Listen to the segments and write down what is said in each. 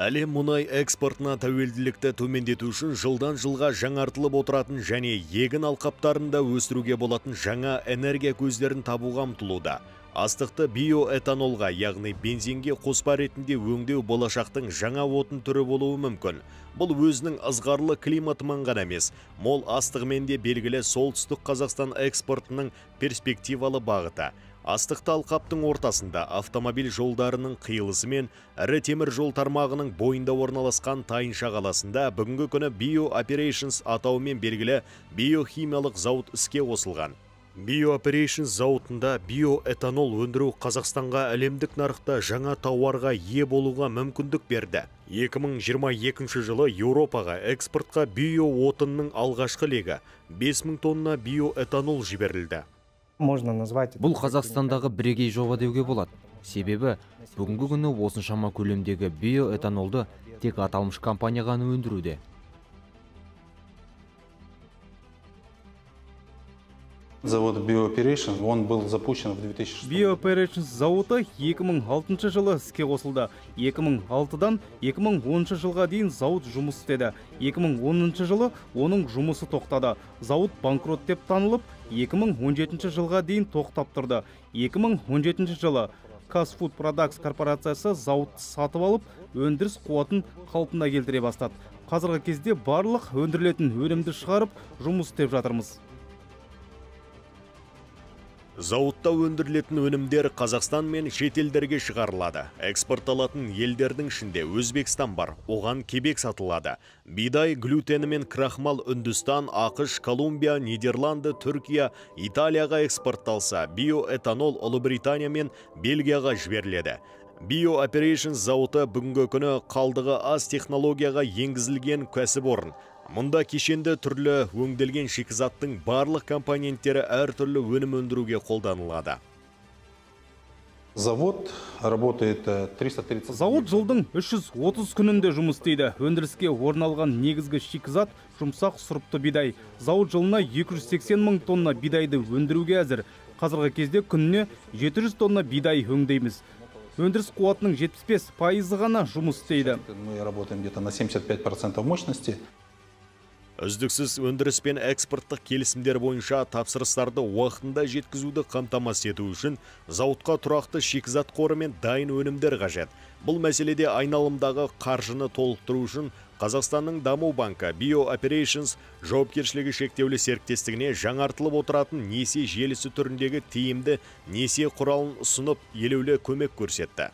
Әлем мұнай экспортына тәуелділікті төмендету үшін жылдан жылға жаңартылып отыратын және егін алқаптарында өсіруге болатын жаңа энергия көздерін табуға ұмтылуда. Астықты биоэтанолға, яғни бензинге қоспа ретінде өңдеу болашақтың жаңа отын түрі болуы мүмкін. Бұл өзінің ызғарлы климатымен ғана емес, мол астығымен де белгілі Солтүстік Қазақстан экспортының перспективалы бағыты. Астықты алқаптың ортасында автомобиль жолдарының қиылысы мен ірі темір жол тармағының бойында орналасқан Тайынша қаласында бүгінгі күні Bio Operations атауымен белгілі биохимиялық зауыт іске қосылған. Bio Operations зауытында биоэтанол өндіру Қазақстанға әлемдік нарықта жаңа тауарға ие болуға мүмкіндік берді. 2022 жылы Еуропаға экспортқа биоотынның алғашқы легі 5000 тонна биоэтанол жіберілді. Можно назвать. Бұл Қазақстандағы бірегей жоба деуге болады. Себебі бүгінгі күні осыншама көлемдегі биоэтанолды тек аталмыш компания ғана өндіруде. Завод BioOperations, он был запущен в 2006 BioOperations зауыты 2006 жылы іске қосылды. 2006-дан 2010 жылға дейін зауыт жұмыс істеді. 2010 жылы оның жұмысы тоқтады. Зауыт банкрот деп танылып, 2017 жылға дейін тоқтап тұрды. 2017 жылы Казфуд Продакс корпорациясы зауытты сатып алып, өндіріс қуатын қалпына келтіре бастады. Қазіргі кезде барлық өндірілетін өнімді шығарып, жұмыс істеп жатырмыз. Зауытта өндірілетін өнімдер Қазақстан мен шетелдерге шығарылады. Экспортталатын елдердің ішінде Өзбекстан бар, оған кебек сатылады. Бидай глютені мен крахмал Үндістан, АҚШ, Колумбия, Нидерланды, Түркия, Италияға экспортталса, биоэтанол Ұлыбритания мен Бельгияға жіберіледі. Bio Operations зауыты бүгінгі күні қалдығы аз технологияға енгізілген кәсіпорын. Мұнда кешенді түрлі өңделген шикізаттың барлық компоненттері әртүрлі өнім өндіруге қолданылады. Завод работает 330. Зауыт жылдың 330 күнінде жұмыс істейді. Өндіріске орын алған негізгі шикізат жұмсақ сұрыпты бидай. Зауыт жылына 280 мың тонна бидайды өндіруге әзір. Қазіргі кезде күніне 700 тонна бидай өңдейміз. Өндіріс қуатының 75% ғана жұмыс істейді. Мы работаем где-то на 75% мощности. Үздіксіз өндіріс пен экспорттық келісімдер бойынша тапсырыстарды уақытында жеткізуді қамтамасыз ету үшін зауытқа тұрақты шикізат қоры мен дайын өнімдер қажет. Бұл мәселеде айналымдағы қаржыны толықтыру үшін Қазақстанның Даму банкі Bio Operations жауапкершілігі шектеулі серіктестігіне жаңартылып отыратын несие желісі түріндегі тиімді несие құралын ұсынып, елеулі көмек көрсетті.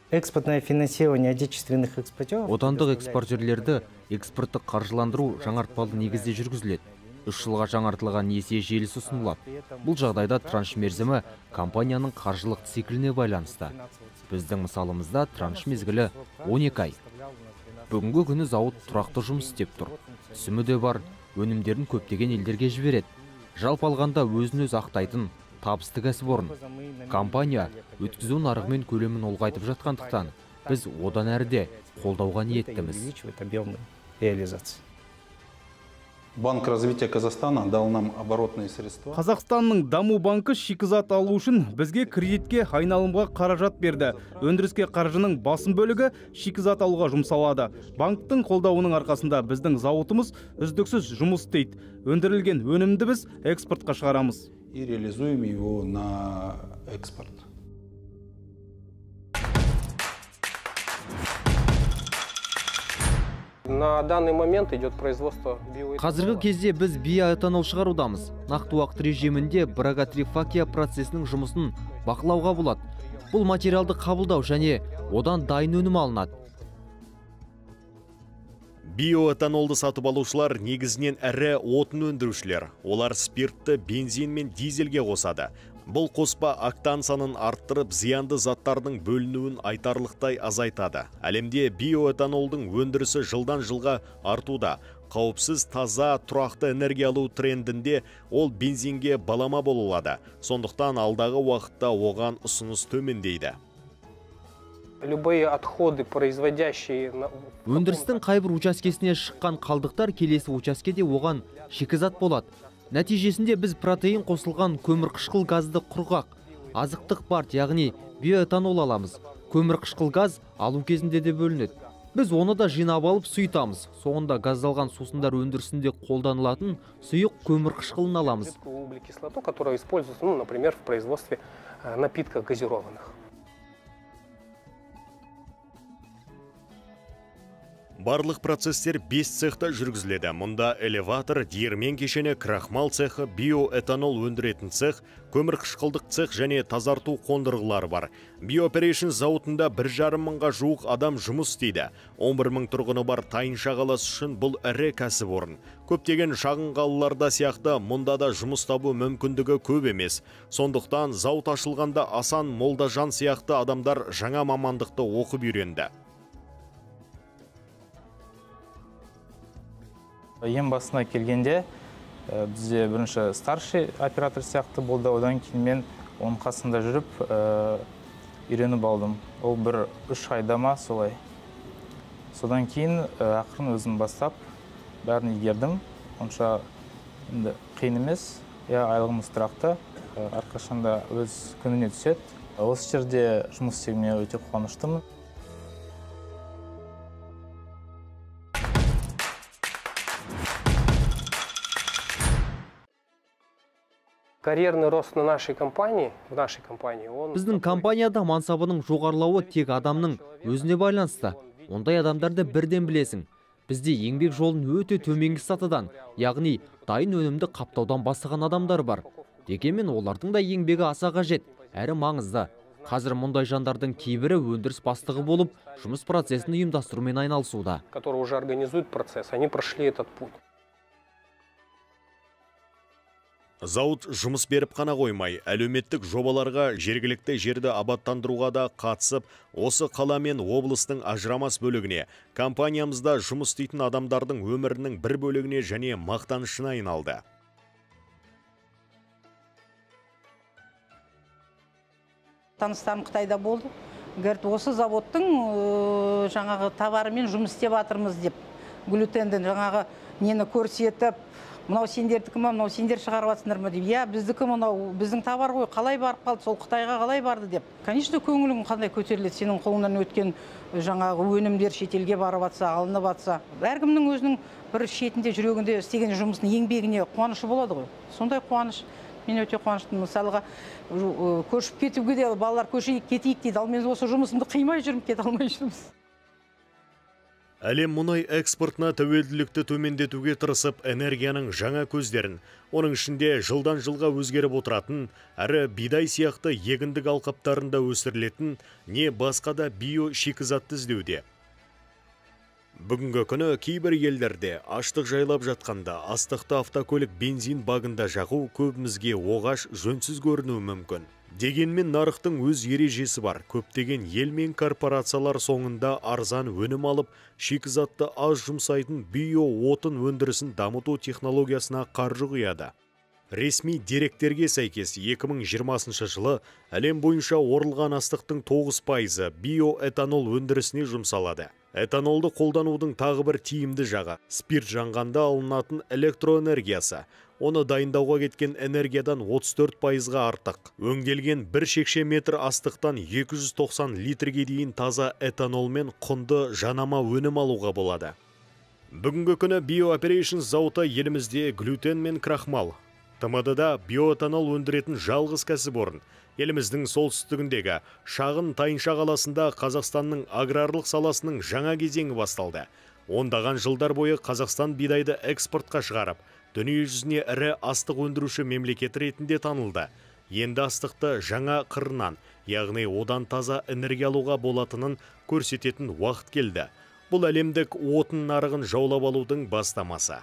Экспортное финансирование отечественных экспортеров. Отандық экспортерлерді экспорттық қаржыландыру жаңартпалы негізде жүргізіледі. 3 жылға жаңартылған несие желісі ұсынылады. Бұл жағдайда транш мерзімі компанияның қаржылық цикліне байланысты. Біздің мысалымызда транш мезгілі 12 ай. Бүгінгі күні зауыт тұрақты жұмыс істеп тұр. Түсімі де бар, өнімдерін көптеген елдерге жібереді. Жалпы алғанда өзін өзі ақтайтын табысты кәсіпорын. Компания өткізу нарығы мен көлемін ұлғайтып жатқандықтан біз одан әрі де қолдауға ниеттіміз. Банк развития Казахстана дал нам оборотные средства. Қазақстанның Даму банкі шикізат алу үшін бізге кредитке айналымға қаражат берді. Өндіріске қаржының басым бөлігі шикізат алуға жұмсалады. Банктың қолдауының арқасында біздің зауытымыз үздіксіз жұмыс істейді. Өндірілген өнімді біз экспортқа шығарамыз. И реализуем его на экспорт. На данный момент идет производство биоэтанола. Қазіргі кезде біз биоэтанол шығарудамыз. Нақты уақыт режимінде браготрифакия процесінің жұмысын бақылауға болады. Бұл материалды қабылдау және одан дайын өнім алынады. Биоэтанолды сатып алушылар негізінен ірі отын өндірушілер. Олар спиртті бензин мен дизельге қосады. Бұл қоспа октан санын арттырып, зиянды заттардың бөлінуін айтарлықтай азайтады. Әлемде биоэтанолдың өндірісі жылдан жылға артуда. Қауіпсіз, таза, тұрақты энергия алу трендінде ол бензинге балама бола алады. Сондықтан алдағы уақытта оған ұсыныс төмендейді. Любые отходы, производящие... Өндірістің қайбір учаскесіне шыққан қалдықтар келесі учаскеде оған шикізат болады. Нәтижесінде біз протеин қосылған көмірқышқыл газды құрғақ, азықтық барт, яғни биоэтанол аламыз. Көмірқышқыл газ алу кезінде де бөлінеді. Біз оны да жинап алып сұйытамыз. Соңында газдалған сусындар өндірісінде қолданылатын сұйық көмір қышқылын аламыз. Жидкую углекислоту, которая используется, ну, например, в производстве напитков газированных. Барлық процесстер 5 цехта жүргізіледі. Мұнда элеватор, диірмен кешені, крахмал цехы, биоэтанол өндіретін цех, көмір қышқылдық цех және тазарту қондырғылары бар. BioOperations зауытында 1,5 мыңға жуық адам жұмыс істейді. 11 мың тұрғыны бар Тайынша қаласы үшін бұл ірі кәсіпорын. Көптеген шағын қалаларда сияқты мұнда да жұмыс табу мүмкіндігі көп емес. Сондықтан зауыт ашылғанда Асан Молдажан сияқты адамдар жаңа мамандықты оқып үйренді. Ең басына келгенде бізде бірінші старший оператор сияқты болды, одан кейін мен оның қасында жүріп үйреніп алдым. Ол бір 3 айда ма солай. Содан кейін ақырын өзім бастап бәрін игердім. Онша енді қиын емес. Иә, айлығымыз тұрақты, әрқашанда өз күніне түседі. Осы жерде жұмыс істегеніме өте қуаныштымын. Карьерный рост на нашей компании, в нашей компании, он... Біздің компанияда мансабының жоғарылауы тек адамның өзіне байланысты. Ондай адамдарды бірден білесің. Бізде еңбек жолын өте төменгі сатыдан, яғни дайын өнімді қаптаудан бастаған адамдар бар. Дегенмен олардың да еңбегі аса қажет, әрі маңызды. Қазір мұндай жандардың кейбірі өндіріс бастығы болып, жұмыс процесін ұйымдастырумен айналысуда. Которые уже организуют процесс, они прошли этот путь. Зауыт жұмыс беріп қана қоймай, әлеуметтік жобаларға, жергілікті жерді абаттандыруға да қатысып, осы қала мен облыстың ажырамас бөлігіне, компаниямызда жұмыс істейтін адамдардың өмірінің бір бөлігіне және мақтанышына айналды. Таныстарым Қытайда болды. Говорит, осы заводтың жаңағы товарымен жұмыс істеп жатырмыз деп. Глютенді жаңағы нені көрсетіп, мынау сендердікі ма, мынау сендер шығарып жатсыңдар ма деп. Иә, біздікі мынау, біздің товар ғой, қалай барып қалды, сол Қытайға қалай барды деп. Конечно, көңілің қандай көтеріледі, сенің қолыңнан өткен жаңағы өнімдер шетелге барып жатса, алынып жатса. Әркімнің өзінің бір шетінде, жүрегінде істеген жұмысының еңбегіне қуанышы болады ғой. Сондай қуаныш. Мен өте қуаныштымын. Мысалға, көшіп кетуге де балалар көшейік, кетейік дейді. Ал мен осы жұмысымды қимай жүрмін, кете алмай жүрміз. Әлем мұнай экспортына тәуелділікті төмендетуге тырысып, энергияның жаңа көздерін, оның ішінде жылдан жылға өзгеріп отыратын, әрі бидай сияқты егіндік алқаптарында өсірілетін, не басқа да био шикізатты іздеуде. Бүгінгі күні кейбір елдерде аштық жайлап жатқанда астықты автокөлік бензин багында жағу көбімізге оғаш, жөнсіз көрінуі мүмкін. Дегенмен нарықтың өз ережесі бар. Көптеген ел мен корпорациялар соңында арзан өнім алып, шикізатты аз жұмсайтын био отын өндірісін дамыту технологиясына қаржы құяды. Ресми деректерге сәйкес 2020 жылы әлем бойынша орылған астықтың 9% биоэтанол өндірісіне жұмсалады. Этанолды қолданудың тағы бір тиімді жағы – спирт жанғанда алынатын электроэнергиясы. Оны дайындауға кеткен энергиядан 34%-ға артық. Өңделген бір шекше метр астықтан 290 литрге дейін таза этанолмен құнды жанама өнім алуға болады. Бүгінгі күні BioOperations зауыты елімізде глютен мен крахмал, ТМД-да биоэтанол өндіретін жалғыз кәсіпорын. Еліміздің солтүстігіндегі шағын Тайынша қаласында Қазақстанның аграрлық саласының жаңа кезеңі басталды. Ондаған жылдар бойы Қазақстан бидайды экспортқа шығарып, дүниежүзіне ірі астық өндіруші мемлекет ретінде танылды. Енді астықты жаңа қырынан, яғни одан таза энергия алуға болатынын көрсететін уақыт келді. Бұл әлемдік отын нарығын жаулап алудың бастамасы.